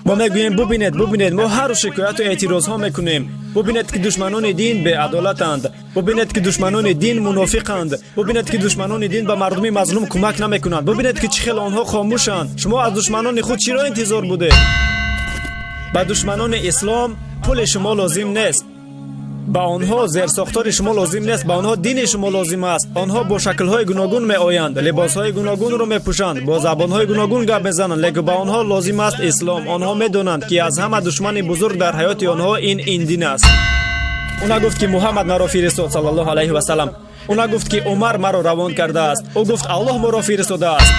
Мо мегӯем: бубинед, бубинед, мо ҳар рӯз шикояту эътирозҳо мекунем. Бубинед, ки душманони дин беадолатанд. Бубинед, ки душманони дин мунофиқанд. Бубинед, ки душманони дин ба мардуми мазлум кӯмак намекунанд. Бубинед, ки чӣ хел онҳо хомӯшанд. Шумо аз душманони худ чиро интизор будед? Ба душманони ислом пули шумо лозим нест, ба онҳо зерсохтори шумо лозим нест, ба онҳо дини шумо лозим аст. Онҳо бо шаклҳои гуногун меоянд, либосҳои гуногунро мепӯшанд, бо забонҳои гуногун гап мезананд, лекин ба онҳо лозим аст ислом. Онҳо медонанд, ки аз ҳама душмани бузург дар ҳаёти онҳо ин дин аст. Ӯ нагуфт, ки Муҳаммад маро фиристод, саллаллоҳу алайҳи васаллам. Ӯ нагуфт, ки Умар маро равон кардааст. Ӯ гуфт: Аллоҳ моро фиристодааст.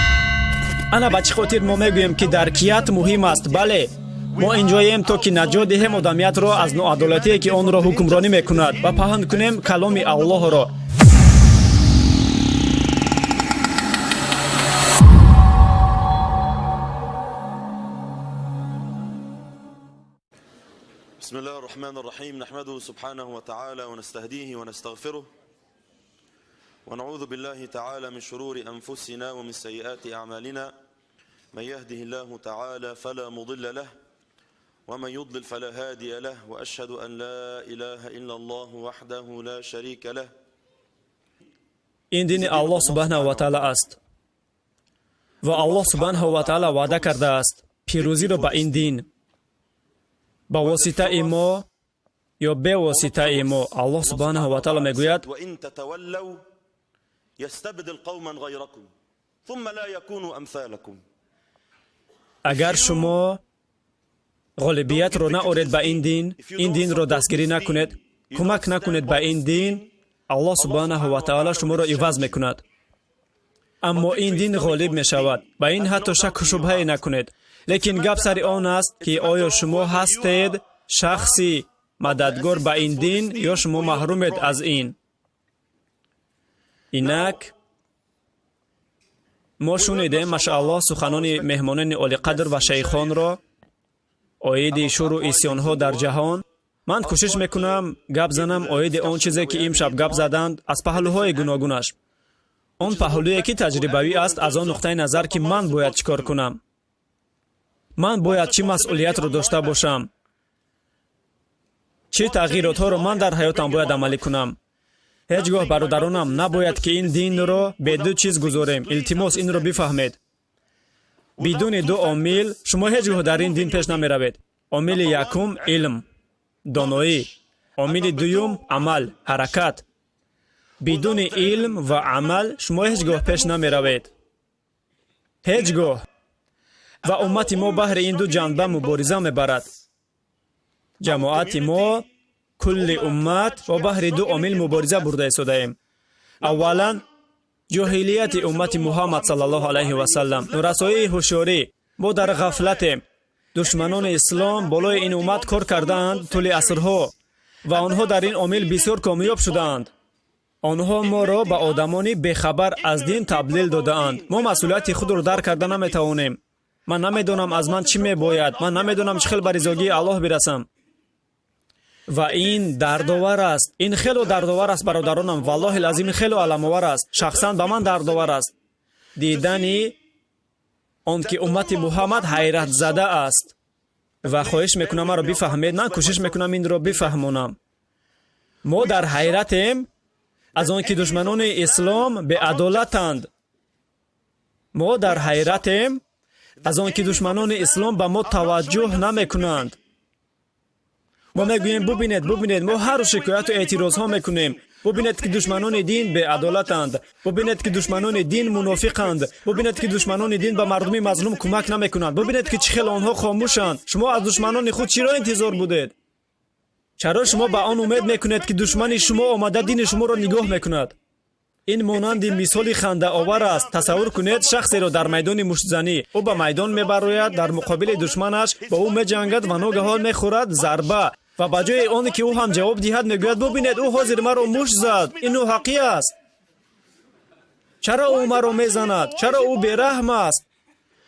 Ана ба чӣ хотир мо мегӯем, ки даркият муҳим аст. Бале, мо инҷоем, то ки наҷот диҳем одамиятро аз ноадолатие, ки онро ҳукмронӣ мекунад, ва паҳн кунем каломи Аллоҳро. بسم الله الرحمن الرحيم. نحمده سبحانه وتعالى ونستهديه ونستغفره ونعوذ بالله تعالى من شرور أنفسنا ومن سيئات أعمالنا. من يهده الله تعالى فلا مضل له ومن يضلل فلا هادي له، وأشهد أن لا إله إلا الله وحده لا شريك له. Ин дини Аллоҳ субҳанаҳу ва таъала аст ва Аллоҳ субҳанаҳу ва таъала ваъда кардааст пирӯзиро ба ин дин ба воситаи мо ё бевоситаи мо. Аллоҳ субҳанаҳу ва таъала мегӯяд: وإن تتولوا يستبدل قوما غيركم ثم لا يكونوا أمثالكم. Агар шумо ғолибиятро наоред ба ин дин, ин динро дастгирӣ накунед, кӯмак накунед ба ин дин, Аллоҳ субҳанаҳу ва таъала шуморо иваз мекунад, аммо ин дин ғолиб мешавад. Ба ин ҳатто шакку шубҳае накунед. Лекин гап сари он аст, ки оё шумо ҳастед шахси мададгор ба ин дин ё шумо маҳрумед аз ин. Инак мо шунидем, машааллоҳ, суханони меҳмонони олиқадр ва шайхонро оиди шӯру исьёнҳо дар ҷаҳон. Ман кӯшиш мекунам гап занам оиди он чизе, ки имшаб гап заданд, аз паҳлӯҳои гуногунаш, он паҳлӯе, ки таҷрибавӣ аст, аз он нуқтаи назар, ки ман бояд чӣ кор кунам, ман бояд чӣ масъулиятро дошта бошам, чӣ тағйиротҳоро ман дар ҳаётам бояд амалӣ кунам. Ҳеҷ гоҳ, бародаронам, набояд, ки ин динро бе ду чиз гузорем. Илтимос, инро бифаҳмед: бидуни ду омил шумо ҳеҷ гоҳ дар ин дин пеш намеравед. Омили якум — илм, доноӣ, омили дуюм — амал, ҳаракат. Бидуни илм ва амал шумо ҳеҷ гоҳ пеш намеравед, ҳеҷ гоҳ. Ва уммати мо баҳри ин ду ҷанба мубориза мебарад. Ҷамоати мо, кулли уммат, мо баҳри ду омил мубориза бурда истодаем. Аввалан, ҷоҳилияти уммати Муҳаммад саллаллоҳу алайҳи васаллам, норасоии ҳушёрӣ. Мо дар ғафлатем. Душманони ислом болои ин уммат кор кардаанд тӯли асрҳо ва онҳо дар ин омил бисёр комёб шудаанд. Онҳо моро ба одамони бехабар аз дин таблил додаанд. Мо масъулияти худро дарк карда наметавонем. Ман намедонам, аз ман чӣ мебояд, ман намедонам, чӣ хел ба ризогии Аллоҳ бирасам. Ва ин дардовар аст, ин хело дардовар аст, бародаронам, валлоҳи лазим, хело аламовар аст. Шахсан ба ман дардовар аст дидани он, ки уммати Муҳаммад ҳайратзада аст. Ва хоҳиш мекунам, маро бифаҳмед, ман кӯшиш мекунам инро бифаҳмонам. Мо дар ҳайратем аз он ки душманони ислом беадолатанд. Мо дар ҳайратем аз он ки душманони ислом ба мо таваҷҷӯҳ намекунанд. Мо мегӯем: бубинед, бубинед, мо ҳар рӯз шикояту эътирозҳо мекунем. Бубинед, ки душманони дин беадолатанд. Бубинед, ки душманони дин мунофиқанд. Бубинед, ки душманони дин ба мардуми мазлум кӯмак намекунанд. Бубинед, ки чӣ хел онҳо хомӯшанд. Шумо аз душманони худ чиро интизор будед? Чаро шумо ба он умед мекунед, ки душмани шумо омада дини шуморо нигоҳ мекунад? Ин монанди мисоли хандаовар аст. Тасаввур кунед шахсеро дар майдони муштзанӣ. Ӯ ба майдон мебарояд, дар муқобили душманаш бо ӯ меҷангад ва ногаҳон мехӯрад зарба ва ба ҷои оне ки ӯ ҳам ҷавоб диҳад, мегӯяд: бубинед, ӯ ҳозир маро мушт зад, ин ноҳақӣ аст, чаро ӯ маро мезанад, чаро ӯ бераҳм аст?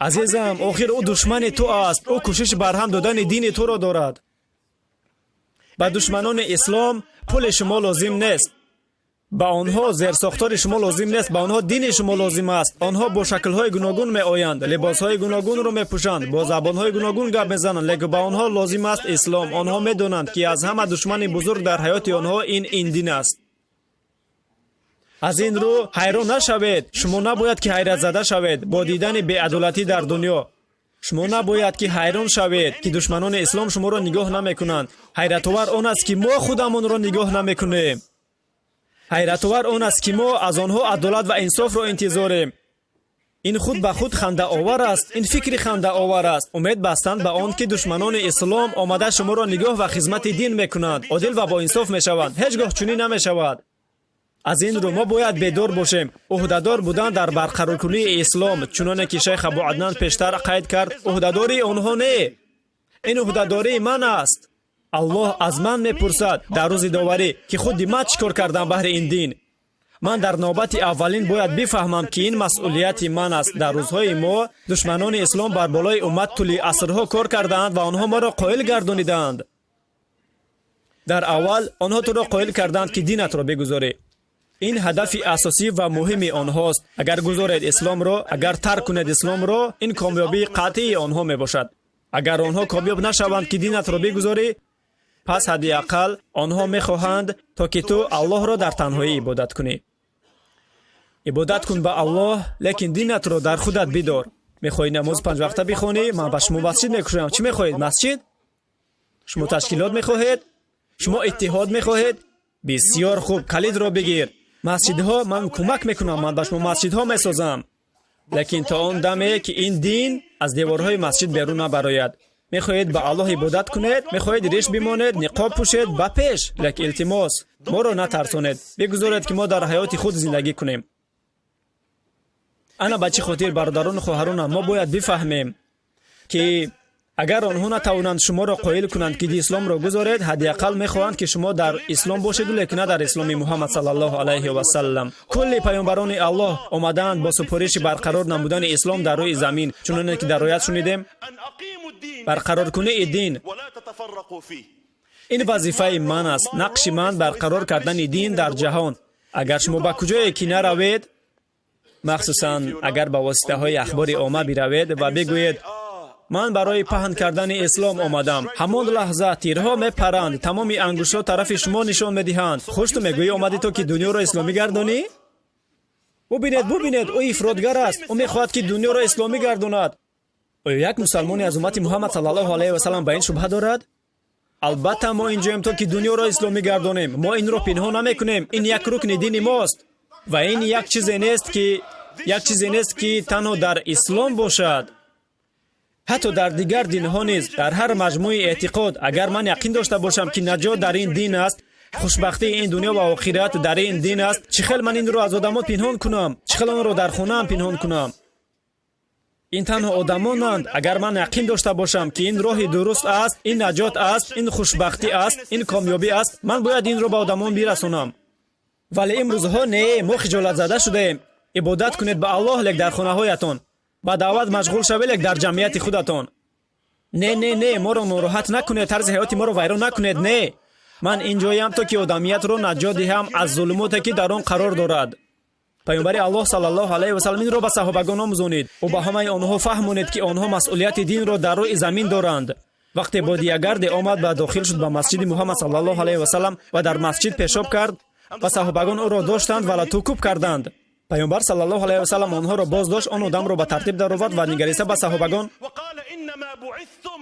Азизам, охир ӯ душмани ту аст, ӯ кӯшиши барҳам додани дини туро дорад. Ба душманони ислом пули шумо лозим нест, Ба онҳо зерсохтори шумо лозим нест, ба онҳо дини шумо лозим аст. Онҳо бо шаклҳои гуногун меоянд, либосҳои гуногунро мепӯшанд, бо забонҳои гуногун гап мезананд, лекин ба онҳо лозим аст ислом. Онҳо медонанд, ки аз ҳама душмани бузург дар ҳаёти онҳо ин дин аст. Аз ин рӯ ҳайрон нашавед. Шумо набояд ки ҳайратзада шавед бо дидани беадолатӣ дар дунё. Шумо набояд ки ҳайрон шавед, ки душманони ислом шуморо нигоҳ намекунанд. Ҳайратовар он аст, ки мо худамонро нигоҳ намекунем. Ҳайратовар он аст, ки мо аз онҳо адолат ва инсофро интизорем. Ин худ ба худ хандаовар аст, ин фикри хандаовар аст. Умед бастанд ба он, ки душманони ислом омада шуморо нигоҳ ва хизмати дин мекунанд, одил ва боинсоф мешаванд. Ҳеҷ гоҳ чунин намешавад. Аз ин рӯ мо бояд бедор бошем. Ӯҳдадор будан дар барқароркунии ислом, чуноне ки шайх Абу Аднан пештар қайд кард, ӯҳдадории онҳо не, ин ӯҳдадории ман аст. Аллоҳ аз ман мепурсад дар рӯзи доварӣ, ки худи ман чӣ кор кардам баҳри ин дин. Ман дар навбати аввалин бояд бифаҳмам, ки ин масъулияти ман аст. Дар рӯзҳои мо душманони ислом бар болои уммат тӯли асрҳо кор кардаанд ва онҳо моро қоил гардонидаанд. Дар аввал онҳо туро қоил карданд, ки динатро бигузорӣ. Ин ҳадафи асосӣ ва муҳими онҳост. Агар гузоред исломро, агар тарк кунед исломро, ин комёбии қатъии онҳо мебошад. Агар онҳо комёб нашаванд, ки динатро бигузорӣ, пас ҳадди ақал онҳо мехоҳанд, то ки ту Аллоҳро дар танҳоӣ ибодат кунӣ. Ибодат кун ба Аллоҳ, лекин динатро дар худат бидор. Мехоҳӣ намози панҷвақта бихонӣ? Ман ба шумо масҷид мекушоям. Чӣ мехоҳед? Масҷид? Шумо ташкилот мехоҳед? Шумо иттиҳод мехоҳед? Бисёр хуб, калидро бигир. Масҷидҳо, ман кӯмак мекунам, ман ба шумо масҷидҳо месозам, лекин то он даме, ки ин дин аз деворҳои масҷид берун набарояд. Мехоҳед ба Аллоҳ ибодат кунед, мехоҳед риш бимонед, ниқоб пӯшед, ба пеш, лекин илтимос, моро натарсонед. Бигузоред, ки мо дар ҳаёти худ зиндагӣ кунем. Ана ба чӣ хотир, бародарону хоҳаронам, мо бояд бифаҳмем, ки агар онҳо натавонанд шуморо қоил кунанд, ки исломро гузоред, ҳадди ақал мехоҳанд, ки шумо дар ислом бошеду, лекин на дар исломи Муҳаммад саллаллоҳу алайҳи васаллам. Кулли паёмбарони Аллоҳ омадаанд бо супориши барқарор намудани ислом дар рӯи замин, чуноне ки дар оят шунидем. Барқароркунии дин ин вазифаи ман аст. Нақши ман барқарор кардани дин дар ҷаҳон. Агар шумо ба куҷое ки наравед, махсусан агар ба воситаҳои ахбори омма биравед ва бигӯед: «Ман барои паҳн кардани ислом омадам», ҳамон лаҳза тирҳо мепаранд, тамоми ангуштҳо тарафи шумо нишон медиҳанд. Хуш, ту мегӯӣ, омадӣ то ки дунёро исломӣ гардонӣ? Бубинед, бубинед, ӯ ифротгар аст, ӯ мехоҳад, ки дунёро исломӣ гардонад. Оё як мусалмоне аз уммати Муҳаммад саллаллоҳу алайҳи васалам ба ин шубҳа дорад? Албатта, мо инҷоем то ки дунёро исломӣ гардонем. Мо инро пинҳон намекунем. Ин як рукни дини мост ва ин як чизе нест, ки танҳо дар ислом бошад, ҳатто дар дигар динҳо низ, дар ҳар маҷмӯи эътиқод. Агар ман яқин дошта бошам, ки наҷот дар ин дин аст, хушбахтии ин дунё ва охират дар ин дин аст, чӣ хел ман инро аз одамон пинҳон кунам? Чӣ хел онро дар хонаам пинҳон кунам? Ин танҳо одамонанд. Агар ман яқин дошта бошам, ки ин роҳи дуруст аст, ин наҷот аст, ин хушбахтӣ аст, ин комёбӣ аст, ман бояд инро ба одамон бирасонам. Вале имрӯзҳо не, мо хиҷолатзада шудаем. Ибодат кунед ба Аллоҳ, лек дар хонаҳоятон. Ба даъват машғул шавед, лек дар ҷамъияти худатон. Не, не, не, моро нороҳат накунед, тарзи ҳаёти моро вайрон накунед. Не, ман инҷоям, то ки одамиятро наҷот диҳам аз зулумоте, ки дар он қарор дорад. Паёмбари Аллоҳ саллаллоҳу алайҳи васаллам инро ба саҳобагон омӯзонид. Ӯ ба ҳамаи онҳо фаҳмонид, ки онҳо масъулияти динро дар рӯи замин доранд. Вақте бодиягарде омад ва дохил шуд ба масҷиди Муҳаммад саллаллоҳу алайҳи васаллам ва дар масҷид пешоб кард ва саҳобагон ӯро доштанд ва латукӯб карданд, паёмбар саллаллоҳу алайҳи васаллам онҳоро боз дошт, он одамро ба тартиб даровард ва нигариста ба саҳобагон وقال إنما بعثتم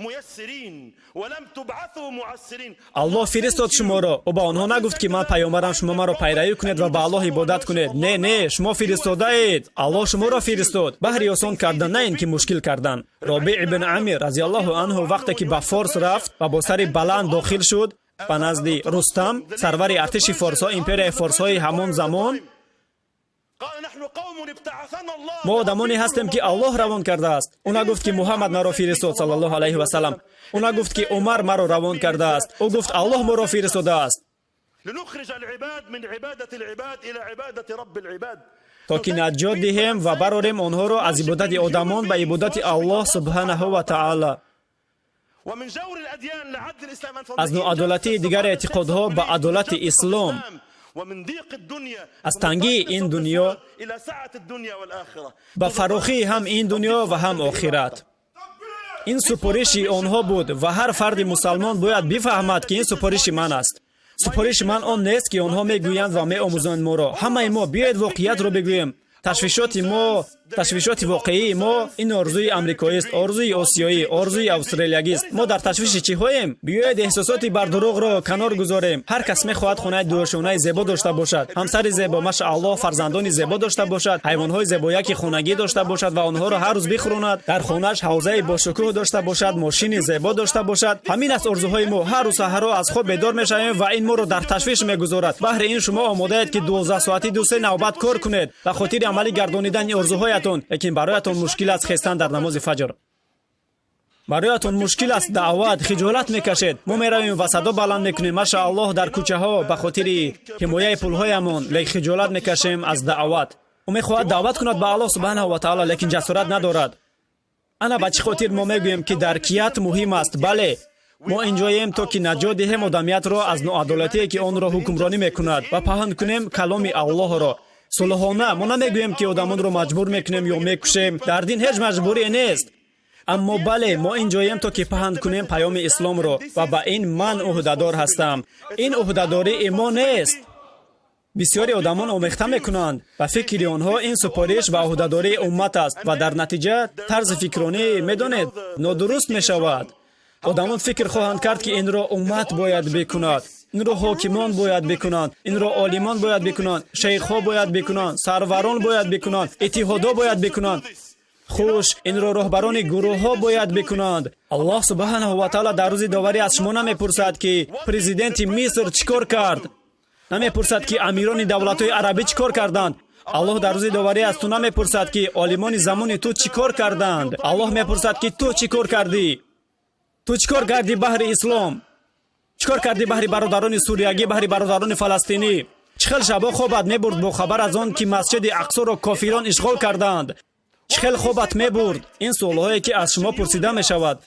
ميسرين ولم تبعثوا معسرين. Аллоҳ фиристод шуморо. Ӯ ба онҳо нагуфт, ки ман паёмбарам, шумо маро пайравӣ кунед ва ба Аллоҳ ибодат кунед. Не, не, шумо фиристодаед, Аллоҳ шуморо фиристод баҳри осон кардан, на ин ки мушкил кардан. Робиъ ибн Амир разиаллоҳу анҳу вақте ки ба Форс рафт ва бо сари баланд дохил шуд ба назди Рустам, сарвари артиши форсҳо, империяи форсҳои ҳамон замон: قال نحن قوم ابتعثنا الله. «Мо одамоне ҳастем, ки Аллоҳ равон кардааст». Ӯ нагуфт, ки Муҳаммад маро фиристод саллаллоҳу алайҳи васалам. Ӯ нагуфт, ки Умар маро равон кардааст. Ӯ гуфт: «Аллоҳ моро фиристодааст لنخرج العباد من عبادة العباد إلى عبادة رب العباد. то ки наҷот диҳем ва барорем онҳоро аз ибодати одамон ба ибодати Аллоҳ субҳанаҳу ва таъала, ومن جور الأديان لعدل الإسلام. аз ноадолатии дигар эътиқодҳо ба адолати ислом». Аз тангии ин дунё ба фарохии ҳам ин дунё ва ҳам охират. Ин супориши онҳо буд ва ҳар фарди мусалмон бояд бифаҳмад, ки ин супориши ман аст. Супориши ман он нест, ки онҳо мегӯянд ва меомӯзанд моро. Ҳамаи мо биёед воқеиятро бигӯем. Ташвишоти мо, ташвишоти воқеии мо ин орзуи амрикоист, орзуи осиёӣ, орзуи австралиягист. Мо дар ташвиши чиҳоем? Биёед эҳсосоти бардурӯғро канор гузорем. Ҳар кас мехоҳад хонаи дуошонаи зебо дошта бошад, ҳамсари зебо, машааллоҳ, фарзандони зебо дошта бошад, ҳайвонҳои зебояки хонагӣ дошта бошад ва онҳоро ҳар рӯз бихӯронад, дар хонааш ҳавзаи бошукӯҳ дошта бошад, мошини зебо дошта бошад. Ҳамин аст орзуҳои мо. Ҳар рӯз саҳаро аз хоб бедор мешавем ва ин моро дар ташвиш мегузорад. Баҳри ин шумо омодаед, ки 12 соатӣ ду-се навбат кор кунед ба хотири амалӣ гардонидани орзуҳоятон, лекин бароятон мушкил аст хестан дар намози фаҷр, бароятон мушкил аст даъват, хиҷолат мекашед. Мо меравем ва садо баланд мекунем, машааллоҳ, дар кӯчаҳо ба хотири ҳимояи пулҳоямон, лекин хиҷолат мекашем аз даъват. Ӯ мехоҳад даъват кунад ба Аллоҳ субҳанаҳу ва таъала, лекин ҷасорат надорад. Ана ба чӣ хотир мо мегӯем, ки даркият муҳим аст. Бале, мо инҷоем, то ки наҷот диҳем одамиятро аз ноадолатие, ки онро ҳукмронӣ мекунад, ва паҳн кунем каломи Аллоҳро сулҳона. Мо намегӯем, ки одамонро маҷбур мекунем ё мекушем. Дар дин ҳеҷ маҷбурие нест. Аммо бале, мо инҷоем, то ки паҳн кунем паёми исломро ва ба ин ман ӯҳдадор ҳастам. Ин ӯҳдадории мо нест. Бисёри одамон омехта мекунанд. Ба фикри онҳо ин супориш ва ӯҳдадории уммат аст ва дар натиҷа тарзи фикронӣ, медонед, нодуруст мешавад. Одамон фикр хоҳанд кард, ки инро уммат бояд бикунад, инро ҳокимон бояд бикунанд, инро олимон бояд бикунанд, шейхҳо бояд бикунанд, сарварон бояд бикунанд, иттиҳодҳо бояд бикунанд, хуш, инро роҳбарони гурӯҳҳо бояд бикунанд. Аллоҳ субҳанаҳу ва таъала дар рӯзи доварӣ аз шумо намепурсад, ки президенти Миср чӣ кор кард, намепурсад, ки амирони давлатҳои арабӣ чӣ кор карданд. Аллоҳ дар рӯзи доварӣ аз ту намепурсад, ки олимони замони ту чӣ кор карданд. Аллоҳ мепурсад, ки ту чӣ кор кардӣ, ту чӣ кор кардӣ баҳри ислом, чӣ кор кардӣ баҳри бародарони суриягӣ, баҳри бародарони фаластинӣ. Чӣ хел шабо хобат мебурд бо хабар аз он, ки Масҷиди Ақсоро кофирон ишғол карданд? Чӣ хел хобат мебурд? Ин суолҳое, ки аз шумо пурсида мешавад.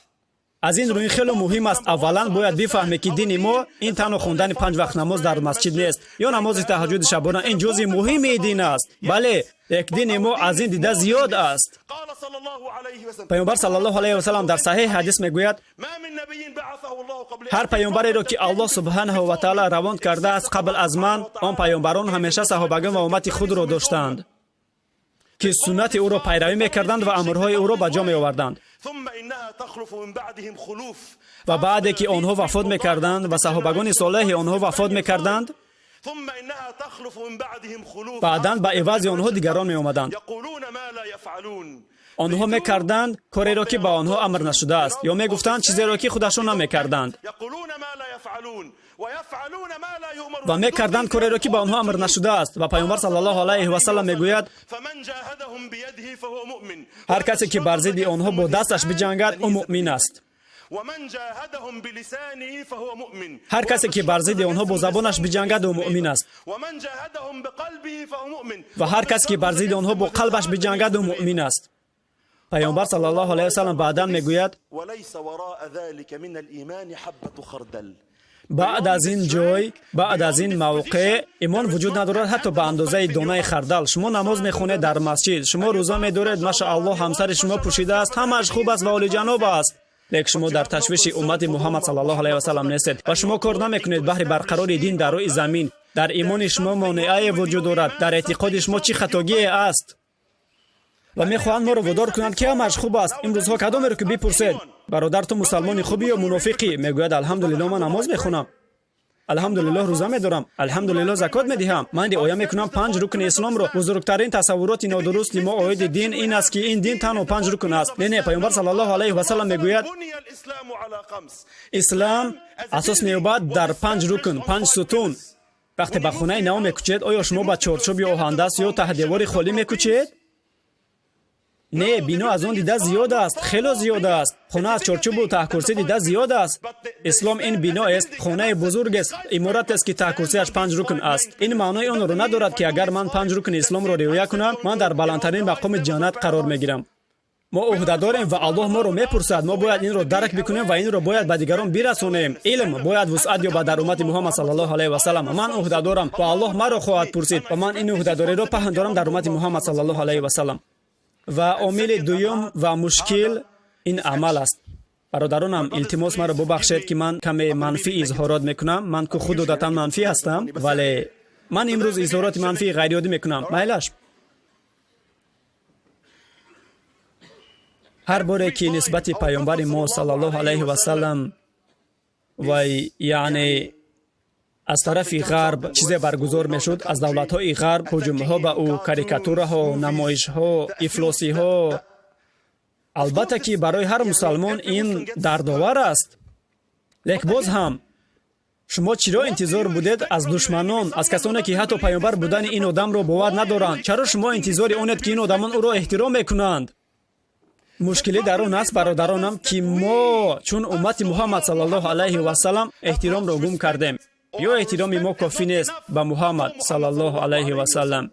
Аз ин рӯ ин хело муҳим аст. Аввалан бояд бифаҳме, ки дини мо ин танҳо хондани панҷ вақт намоз дар масҷид нест ё намози таҳаҷҷуди шабона. Ин ҷузъи муҳими дин аст, бале, лек дини мо аз ин дида зиёд аст. Паёмбар саллаллоҳу алайҳи васалам дар саҳеҳ ҳадис мегӯяд: «Ҳар паёмбареро, ки Аллоҳ субҳанаҳу ва таъала равон кардааст қабл аз ман, он паёмбарон ҳамеша саҳобагон ва уммати худро доштанд, ки суннати ӯро пайравӣ мекарданд ва амрҳои ӯро ба ҷо меоварданд. Ва баъде ки онҳо вафот мекарданд ва саҳобагони солеҳи онҳо вафот мекарданд, баъдан ба ивази онҳо дигарон меомаданд. Онҳо мекарданд кореро, ки ба онҳо амр нашудааст, ё мегуфтанд чизеро, ки худашон намекарданд, ва мекарданд кореро, ки ба онҳо амр нашудааст.» Ва Паёмбар саллаллоҳу алайҳи васалам мегӯяд: «Ҳар касе, ки бар зидди онҳо бо дасташ биҷангад, ӯ муъмин аст. Ҳар касе, ки бар зидди онҳо бо забонаш биҷангад, ӯ муъмин аст. Ва ҳар касе, ки бар зидди онҳо бо қалбаш биҷангад, ӯ муъмин аст.» Паёмбар саллаллоҳу алайҳи васалам баъдан мегӯяд: «Баъд аз ин ҷой, баъд аз ин мавқеъ имон вуҷуд надорад, ҳатто ба андозаи донаи хардал.» Шумо намоз мехонед дар масҷид, шумо рӯза медоред, машааллоҳ, ҳамсари шумо пӯшидааст, ҳамааш хуб аст ва олиҷаноб аст, лек шумо дар ташвиши уммати Муҳаммад саллаллоҳу алайҳи васалам нестед ва шумо кор намекунед баҳри барқарори дин дар рӯи замин. Дар имони шумо монеае вуҷуд дорад. Дар эътиқоди шумо чӣ хатогие аст? Ва мехоҳанд моро водор кунанд, ки ҳамааш хуб аст. Имрӯзҳо кадомеро ки бипурсед: «Бародар, ту мусалмони хубӣ ё мунофиқӣ?» мегӯяд: «Алҳамдулиллоҳ, ман намоз мехонам, алҳамдулиллоҳ, рӯза медорам, алҳамдулиллоҳ, закот медиҳам, ман риоя мекунам панҷ рукни исломро.» Бузургтарин тасаввуроти нодурусти мо оиди дин ин аст, ки ин дин танҳо панҷ рукн аст. Не, не, Паёмбар саллаллоҳу алайҳи васалам мегӯяд: «Ислам асос меёбад дар панҷ рукн, панҷ сутун.» Вақте ба хонаи нав мекӯчед, оё шумо ба чорчӯби оҳандаст ё таҳдевори холӣ мекӯчед? Не, бино аз он дида зиёд аст, хело зиёд аст. Хона аз чорчӯбу таҳкурсӣ дида зиёд аст. Ислом ин биноест, хонаи бузургест, иморатест, ки таҳкурсиаш панҷ рукн аст. Ин маънои онро надорад, ки агар ман панҷ рукни исломро риоя кунам, ман дар баландтарин мақоми ҷаннат қарор мегирам. Мо ӯҳда дорем ва Аллоҳ моро мепурсад. Мо бояд инро дарк бикунем ва инро бояд ба дигарон бирасонем. Илм бояд вусъат ёбад дар уммати Муҳаммад саллаллоҳу алайҳи васаллам. Ман ӯҳда дорам ва Аллоҳ маро хоҳад пурсид ва ман ин ӯҳдадориро паҳн дорам дар уммати Муҳаммад саллаллоҳу алайҳи васаллам. Ва омили дуюм ва мушкил ин амал аст. Бародаронам, илтимос маро бубахшед, ки ман каме манфӣ изҳорот мекунам. Ман ку худ одатан манфӣ ҳастам, вале ман имрӯз изҳороти манфии ғайриоддӣ мекунам. Майлаш. Ҳар боре ки нисбати паёмбари мо саллаллоҳу алайҳи васаллам вай, яъне аз тарафи ғарб чизе баргузор мешуд, аз давлатҳои ғарб ҳуҷумҳо ба ӯ, карикатураҳо, намоишҳо, ифлосиҳо, албатта ки барои ҳар мусалмон ин дардовар аст. Лек боз ҳам шумо чиро интизор будед аз душманон, аз касоне ки ҳатто паёмбар будани ин одамро бовар надоранд? Чаро шумо интизори онед, ки ин одамон ӯро эҳтиром мекунанд? Мушкилӣ дар он аст, бародаронам, ки мо чун уммати Муҳаммад саллаллоҳу алайҳи васаллам эҳтиромро гум кардем, ё эҳтироми мо кофӣ нест ба Муҳаммад саллаллоҳу алайҳи васаллам.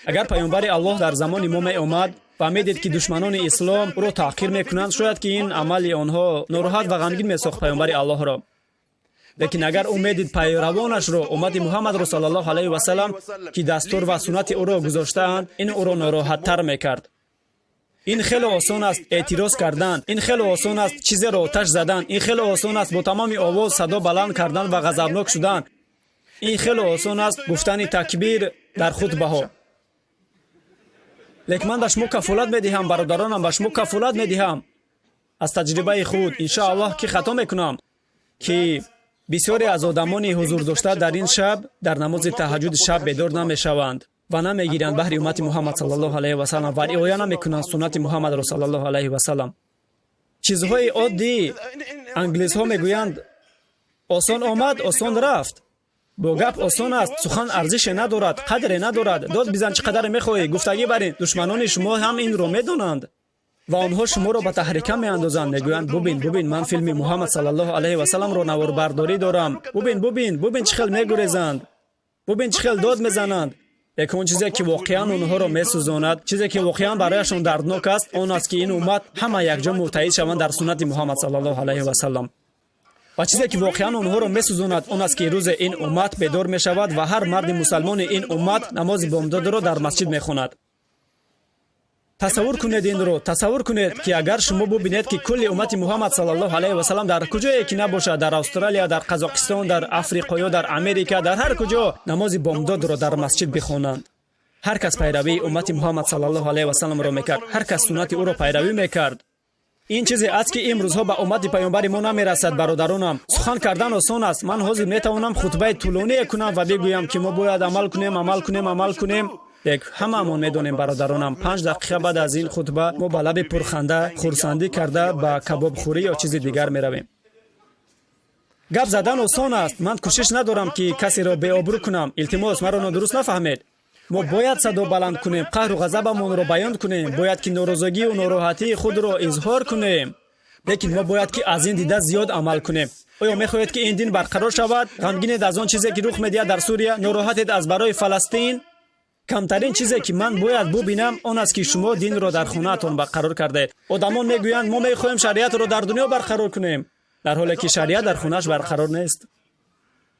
Агар паёмбари Аллоҳ дар замони мо меомад ва медид, ки душманони ислом ӯро таҳқир мекунанд, шояд ки ин амали онҳо нороҳат ва ғамгин месохт паёмбари Аллоҳро. Лекин агар ӯ медид пайравонашро, уммати Муҳаммадро саллаллоҳу алайҳи васаллам, ки дастур ва суннати ӯро гузоштаанд, ин ӯро нороҳаттар мекард. Ин хеле осон аст эътироз кардан, ин хеле осон аст чизеро оташ задан, ин хеле осон аст бо тамоми овоз садо баланд кардан ва ғазабнок шудан, ин хеле осон аст гуфтани такбир дар хутбаҳо. Лекин ман ба шумо кафолат медиҳам, бародаронам, ба шумо кафолат медиҳам аз таҷрибаи худ, иншоаллоҳ ки хато мекунам, ки бисёре аз одамони ҳузурдошта дар ин шаб дар намози таҳаҷҷуди шаб бедор намешаванд ва намегиранд баҳри уммати Муҳаммад саллаллоҳу алайҳи васаллам ва риоя намекунанд суннати Муҳаммадро саллаллоҳу алайҳи васаллам. Чизҳои оддӣ, англисҳо мегӯянд, осон омад, осон рафт. Бо гап осон аст, сухан арзише надорад, қадре надорад. Дод бизан чӣ қадаре мехоҳӣ, гуфтагӣ барин. Душманони шумо ҳам инро медонанд ва онҳо шуморо ба таҳрика меандозанд. Мегӯянд: бубин, бубин, ман филми Муҳаммад саллаллоҳу алайҳи васалламро наворбардорӣ дорам. Бубин, бубин, бубин, чӣ хел мегурезанд, бубин, чӣ хел дод мезананд. Лекин он чизе ки воқеан онҳоро месӯзонад, чизе ки воқеан барояшон дарднок аст, он аст, ки ин уммат ҳама якҷо муттаҳид шаванд дар суннати Муҳаммад саллаллоҳу алайҳи васаллам. Ва чизе ки воқеан онҳоро месӯзонад, он аст, ки рӯзе ин уммат бедор мешавад ва ҳар марди мусалмони ин уммат намози бомдодро дар масҷид мехонад. Тасаввур кунед инро, тасаввур кунед, ки агар шумо бубинед, ки кулли уммати Муҳаммад саллаллоҳу алайҳи васаллам дар куҷое ки набошад, дар Австралия, дар Қазоқистон, дар Африқо ё дар Америка, дар ҳар куҷо намози бомдодро дар масҷид бихонанд. Ҳар кас пайравии уммати Муҳаммад саллаллоҳу алайҳи васалламро мекард, ҳар кас суннати ӯро пайравӣ мекард. Ин чизе аст, ки имрӯзҳо ба уммати паёмбари мо намерасад, бародаронам. Сухан кардан осон аст. Ман ҳозир метавонам хутбаи тӯлоние кунам ва бигӯям, ки мо бояд амал кунем, амал кунем, амал кунем. Лек ҳамаамон медонем, бародаронам, 5 дақиқа баъд аз ин хутба мо ба лаби пурханда хурсандӣ карда ба кабобхӯрӣ ё чизи дигар меравем. Гап задан осон аст. Ман кӯшиш надорам, ки касеро беобрӯ кунам. Илтимос, маро нодуруст нафаҳмед. Мо бояд садо баланд кунем, қаҳру ғазабамонро баён кунем, бояд ки норозигию нороҳатии худро изҳор кунем, лекин мо бояд ки аз ин дида зиёд амал кунем. Оё мехоҳед, ки ин дин барқарор шавад? Ғамгинед аз он чизе, ки рух медиҳад дар Сурия? Нороҳатед аз барои Фаластин? Камтарин чизе, ки ман бояд бубинам, он аст, ки шумо динро дар хонаатон барқарор кардаед. Одамон мегӯянд: мо мехоҳем шариатро дар дунё барқарор кунем, дар ҳоле ки шариат дар хонааш барқарор нест,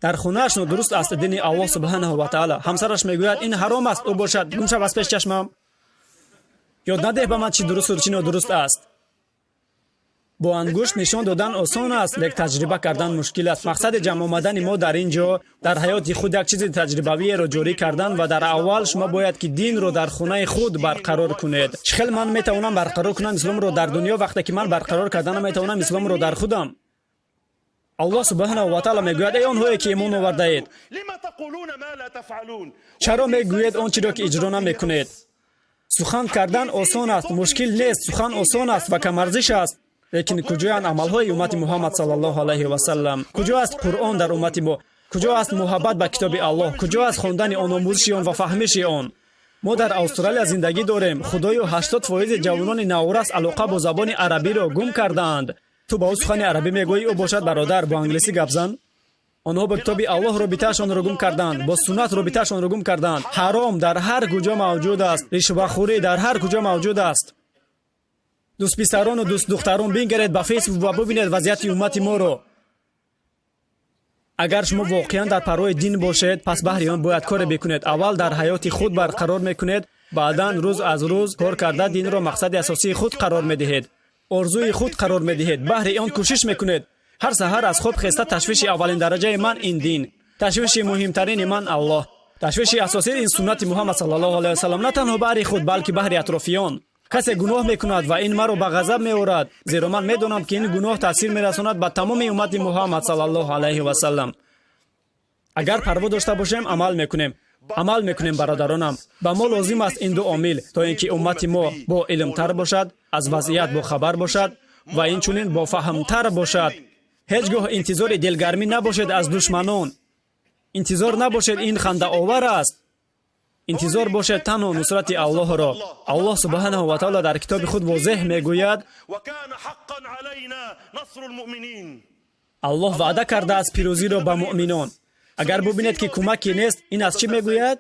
дар хонааш нодуруст аст дини Аллоҳ субҳанаҳу ва таала. Ҳамсараш мегӯяд: ин ҳаром аст, ӯ бошад: гум шав аз пеш чашмам, ёд надеҳ ба ман чӣ дурусту чӣ нодуруст аст. Бо ангушт нишон додан осон аст, лек таҷриба кардан мушкил аст. Мақсади ҷамъ омадани мо дар ин ҷо дар ҳаёти худ як чизи таҷрибавиеро ҷорӣ кардан, ва дар аввал шумо бояд ки динро дар хонаи худ барқарор кунед. Чӣ хел ман метавонам барқарор кунам исломро дар дунё, вақте ки ман барқарор карда наметавонам исломро дар худам? Аллоҳ субҳанаҳу ва таала мегӯяд: эй онҳое ки имон овардаед, чаро мегӯед он чиро, ки иҷро намекунед? Сухан кардан осон аст, мушкил нест, сухан осон аст ва камарзиш аст, лекин куҷоянд амалҳои уммати Муҳаммад саллаллоҳу алайҳи васаллам? Куҷо аст Қуръон дар уммати мо? Куҷо аст муҳаббат ба китоби Аллоҳ? Куҷо аст хондани он, омӯзиши он ва фаҳмиши он? Мо дар Австралия зиндагӣ дорем. Худоё, 80% ҷавонони наврас алоқа бо забони арабиро гум кардаанд. Ту ба ӯ сухани арабӣ мегӯӣ, ӯ бошад: бародар, бо англисӣ гап зан. Онҳо бо китоби Аллоҳ робитаашонро гум карданд, бо суннат робитаашонро гум карданд. Ҳаром дар ҳар куҷо мавҷуд аст, ришвахӯрӣ дар ҳар куҷо мавҷуд аст. Дӯстписарону дӯстдухтарон, бингаред ба Фейсбук ва бубинед вазъияти уммати моро. Агар шумо воқеан дар парвои дин бошед, пас баҳри он бояд коре бикунед. Аввал дар ҳаёти худ барқарор мекунед, баъдан рӯз аз рӯз кор карда динро мақсади асосии худ қарор медиҳед, орзуи худ қарор медиҳед, баҳри он кӯшиш мекунед. Ҳар саҳар аз хоб хеста ташвиши аввалин дараҷаи ман ин дин, ташвиши муҳимтарини ман Аллоҳ, ташвиши асосӣ ин суннати Муҳаммад саллаллоҳу алайҳи васаллам, на танҳо баҳри худ, балки баҳри атрофиён. Касе гуноҳ мекунад ва ин маро ба ғазаб меорад, зеро ман медонам, ки ин гуноҳ таъсир мерасонад ба тамоми уммати Муҳаммад саллаллоҳу алайҳи васаллам. Агар парво дошта бошем, амал мекунем, амал мекунем. Бародаронам, ба мо лозим аст ин ду омил, то ин ки уммати мо бо илмтар бошад, аз вазъият бохабар бошад ва инчунин бофаҳмтар бошад. Ҳеҷ гоҳ интизори дилгармӣ набошед аз душманон, интизор набошед, ин хандаовар аст. Интизор бошед танҳо нусрати Аллоҳро. Аллоҳ субҳанаҳу ва таоло дар китоби худ возеҳ мегӯяд: Аллоҳ ваъда кардааст пирӯзиро ба муъминон. Агар бубинед, ки кӯмаке нест, ин аз чӣ мегӯяд?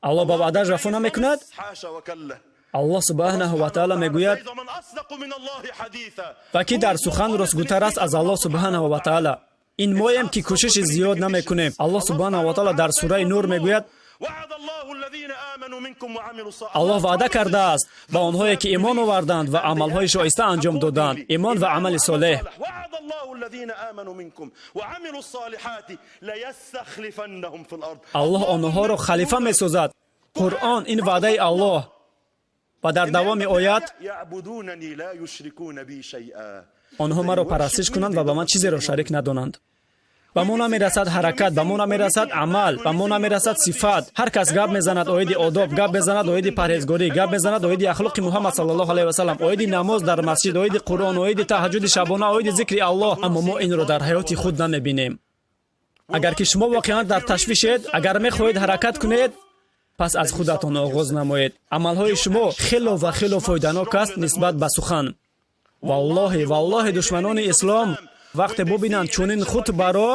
Аллоҳ ба ваъдааш вафо намекунад? Аллоҳ субҳанаҳу ва таоло мегӯяд: ва кӣ дар сухан ростгӯтар аст аз Аллоҳ субҳанаҳу ва таоло? Ин моем, ки кӯшиши зиёд намекунем. Аллоҳ субҳанаҳу ва таоло дар сураи Нур мегӯяд: Аллоҳ ваъда кардааст ба онҳое, ки имон оварданд ва амалҳои шоиста анҷом доданд, имон ва амали солеҳ. Аллоҳ онҳоро халифа месозад. Қуръон ин ваъдаи Аллоҳ. Ва дар давоми оят: онҳо маро парастиш кунанд ва ба ман чизеро шарик надонанд. Ба мо намерасад ҳаракат, ба мо намерасад амал, ба мо намерасад сифат. Ҳар кас гап мезанад оиди одоб, гап мезанад оиди парҳезгорӣ, гап мезанад оиди ахлоқи Муҳаммад саллаллоҳу алайҳи васаллам, оиди намоз дар масҷид, оиди Қуръон, оиди таҳаҷҷуди шабона, оиди зикри Аллоҳ, аммо мо инро дар ҳаёти худ намебинем. Агар ки шумо воқеан дар ташвишед, агар мехоҳед ҳаракат кунед, пас аз худатон оғоз намоед. Амалҳои шумо хело ва хело фоиданок аст нисбат ба сухан. Валлоҳи, валлоҳи, душманони ислом вақте бубинанд чунин хутбаро,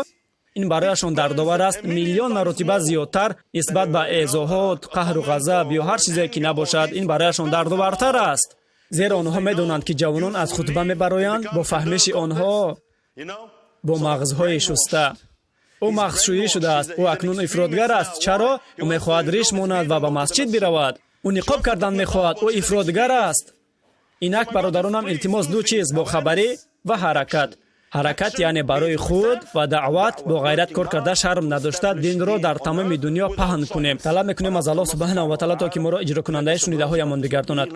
ин барояшон дардовар аст миллион маротиба зиёдтар нисбат ба эъзоҳот, қаҳру ғазаб ё ҳар чизе ки набошад. Ин барояшон дардовартар аст, зеро онҳо медонанд, ки ҷавонон аз хутба мебароянд бо фаҳмиши онҳо, бо мағзҳои шуста. Ӯ мағзшӯӣ шудааст, ӯ акнун ифротгар аст. Чаро? Ӯ мехоҳад риш монад ва ба масҷид биравад. Ӯ ниқоб кардан мехоҳад, ӯ ифротгар аст. Инак, бародаронам, илтимос, ду чиз: бохабарӣ ва ҳаракат. Ҳаракат яъне барои худ ва даъват бо ғайрат кор карда, шарм надошта, динро дар тамоми дунё паҳн кунем. Талаб мекунем аз Аллоҳ субҳанаҳу ва таъоло, то ки моро иҷрокунандаи шунидаҳоямон бигардонад.